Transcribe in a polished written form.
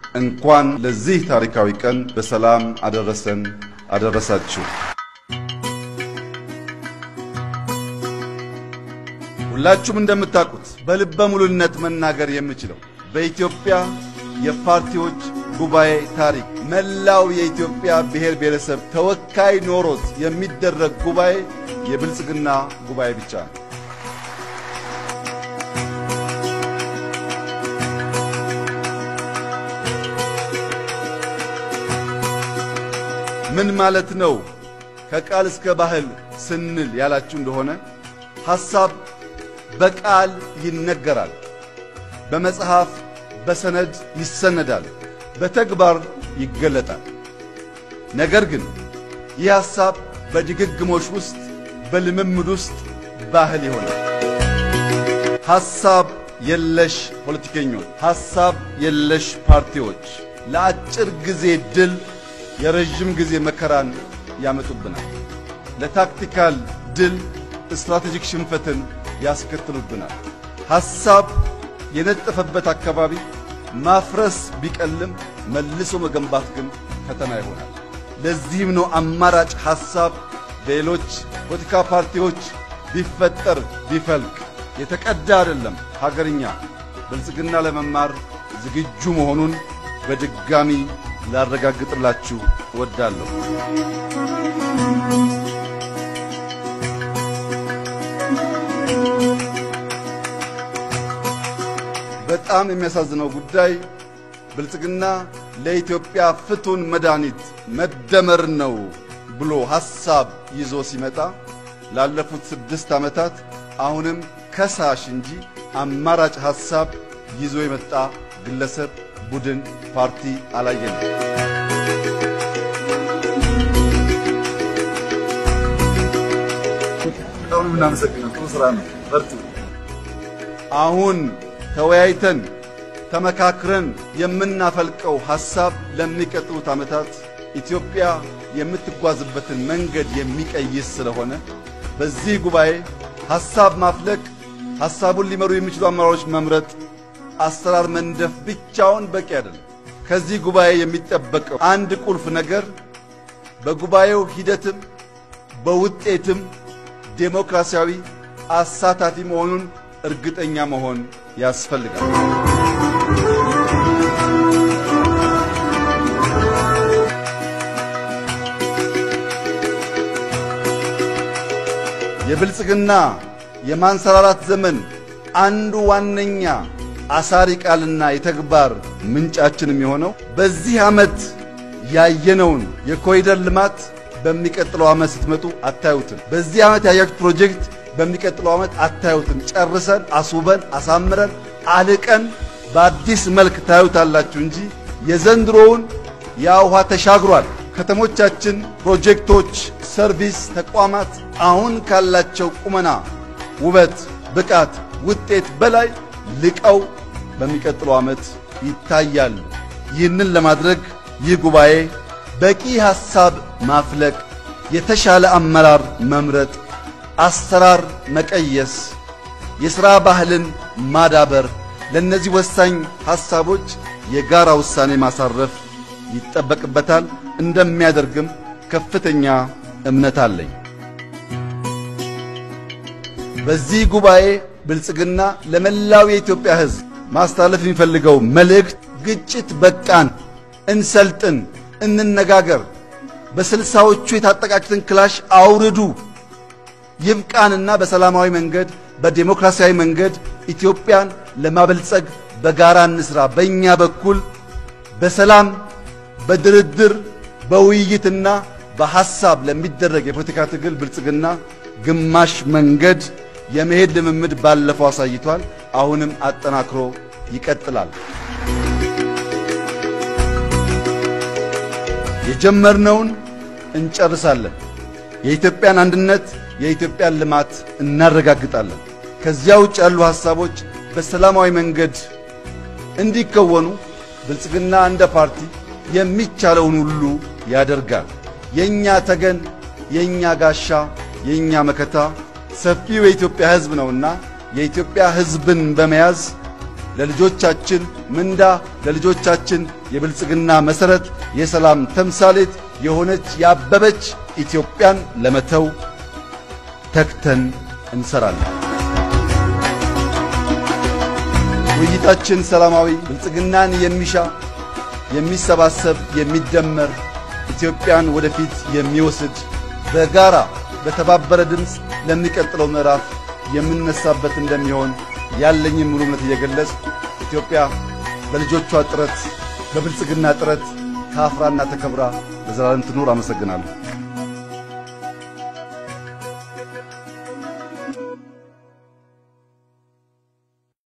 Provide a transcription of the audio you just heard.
እንኳን ለዚህ ታሪካዊ ቀን በሰላም አደረሰን አደረሳችሁ። ሁላችሁም እንደምታውቁት በልበ ሙሉነት መናገር የምችለው በኢትዮጵያ የፓርቲዎች ጉባኤ ታሪክ መላው የኢትዮጵያ ብሔር ብሔረሰብ ተወካይ ኖሮት የሚደረግ ጉባኤ የብልጽግና ጉባኤ ብቻ ነው። ምን ማለት ነው? ከቃል እስከ ባህል ስንል ያላችሁ እንደሆነ ሐሳብ በቃል ይነገራል፣ በመጽሐፍ በሰነድ ይሰነዳል፣ በተግባር ይገለጣል። ነገር ግን ይህ ሐሳብ በድግግሞሽ ውስጥ በልምምድ ውስጥ ባህል ይሆናል። ሐሳብ የለሽ ፖለቲከኞች፣ ሐሳብ የለሽ ፓርቲዎች ለአጭር ጊዜ ድል የረዥም ጊዜ መከራን ያመጡብናል። ለ tactical ድል strategic ሽንፈትን ያስከትሉብናል። ሐሳብ የነጠፈበት አካባቢ ማፍረስ ቢቀልም መልሶ መገንባት ግን ፈተና ይሆናል። ለዚህም ነው አማራጭ ሐሳብ በሌሎች ፖለቲካ ፓርቲዎች ቢፈጠር ቢፈልቅ የተቀዳ አይደለም፣ ሀገርኛ ብልጽግና ለመማር ዝግጁ መሆኑን በድጋሚ ላረጋግጥላችሁ እወዳለሁ። በጣም የሚያሳዝነው ጉዳይ ብልጽግና ለኢትዮጵያ ፍቱን መድኃኒት መደመር ነው ብሎ ሐሳብ ይዞ ሲመጣ ላለፉት 6 ዓመታት አሁንም ከሳሽ እንጂ አማራጭ ሐሳብ ይዞ የመጣ ግለሰብ፣ ቡድን፣ ፓርቲ አላየንም። በጣም እናመሰግናለን። ጥሩ ስራ ነው። በርቱ። አሁን ተወያይተን ተመካክረን የምናፈልቀው ሐሳብ ለሚቀጥሉት ዓመታት ኢትዮጵያ የምትጓዝበትን መንገድ የሚቀይስ ስለሆነ በዚህ ጉባኤ ሐሳብ ማፍለቅ፣ ሐሳቡን ሊመሩ የሚችሉ አመራሮች መምረጥ፣ አሰራር መንደፍ ብቻውን በቂ አይደለም። ከዚህ ጉባኤ የሚጠበቀው አንድ ቁልፍ ነገር በጉባኤው ሂደትም በውጤትም ዴሞክራሲያዊ አሳታፊ መሆኑን እርግጠኛ መሆን ያስፈልጋል። የብልጽግና የማንሰራራት ዘመን አንዱ ዋነኛ አሳሪ ቃልና የተግባር ምንጫችን የሚሆነው በዚህ ዓመት ያየነውን የኮሪደር ልማት በሚቀጥለው ዓመት ስትመጡ አታዩትም። በዚህ ዓመት ያያችሁት ፕሮጀክት በሚቀጥለው ዓመት አታዩትም። ጨርሰን አስውበን አሳምረን አልቀን በአዲስ መልክ ታዩታላችሁ እንጂ የዘንድሮውን ያ ውሃ ተሻግሯል። ከተሞቻችን፣ ፕሮጀክቶች፣ service ተቋማት አሁን ካላቸው ቁመና፣ ውበት፣ ብቃት፣ ውጤት በላይ ልቀው በሚቀጥለው ዓመት ይታያሉ። ይህንን ለማድረግ ይህ ጉባኤ በቂ ሐሳብ ማፍለቅ፣ የተሻለ አመራር መምረጥ፣ አሰራር መቀየስ፣ የሥራ ባህልን ማዳበር፣ ለነዚህ ወሳኝ ሐሳቦች የጋራ ውሳኔ ማሳረፍ ይጠበቅበታል። እንደሚያደርግም ከፍተኛ እምነት አለኝ። በዚህ ጉባኤ ብልጽግና ለመላው የኢትዮጵያ ሕዝብ ማስተላለፍ የሚፈልገው መልእክት ግጭት በቃን፣ እንሰልጥን፣ እንነጋገር፣ በስልሳዎቹ የታጠቃችሁትን ክላሽ አውርዱ፣ ይብቃንና በሰላማዊ መንገድ በዴሞክራሲያዊ መንገድ ኢትዮጵያን ለማበልጸግ በጋራ እንስራ። በእኛ በኩል በሰላም በድርድር በውይይትና በሐሳብ ለሚደረግ የፖለቲካ ትግል ብልጽግና ግማሽ መንገድ የመሄድ ልምምድ ባለፈው አሳይቷል። አሁንም አጠናክሮ ይቀጥላል። የጀመርነውን እንጨርሳለን። የኢትዮጵያን አንድነት፣ የኢትዮጵያን ልማት እናረጋግጣለን። ከዚያ ውጭ ያሉ ሐሳቦች በሰላማዊ መንገድ እንዲከወኑ ብልጽግና እንደ ፓርቲ የሚቻለውን ሁሉ ያደርጋል። የኛ ተገን፣ የኛ ጋሻ፣ የኛ መከታ ሰፊው የኢትዮጵያ ሕዝብ ነውና የኢትዮጵያ ሕዝብን በመያዝ ለልጆቻችን ምንዳ፣ ለልጆቻችን የብልጽግና መሰረት፣ የሰላም ተምሳሌት የሆነች ያበበች ኢትዮጵያን ለመተው ተግተን እንሰራለን። ውይይታችን ሰላማዊ፣ ብልጽግናን የሚሻ፣ የሚሰባሰብ፣ የሚደመር፣ ኢትዮጵያን ወደፊት የሚወስድ፣ በጋራ በተባበረ ድምፅ ለሚቀጥለው ምዕራፍ የምንነሳበት እንደሚሆን ያለኝን ሙሉ እምነት እየገለጽኩ ኢትዮጵያ በልጆቿ ጥረት በብልጽግና ጥረት ታፍራና ተከብራ ለዘላለም ትኑር። አመሰግናለሁ።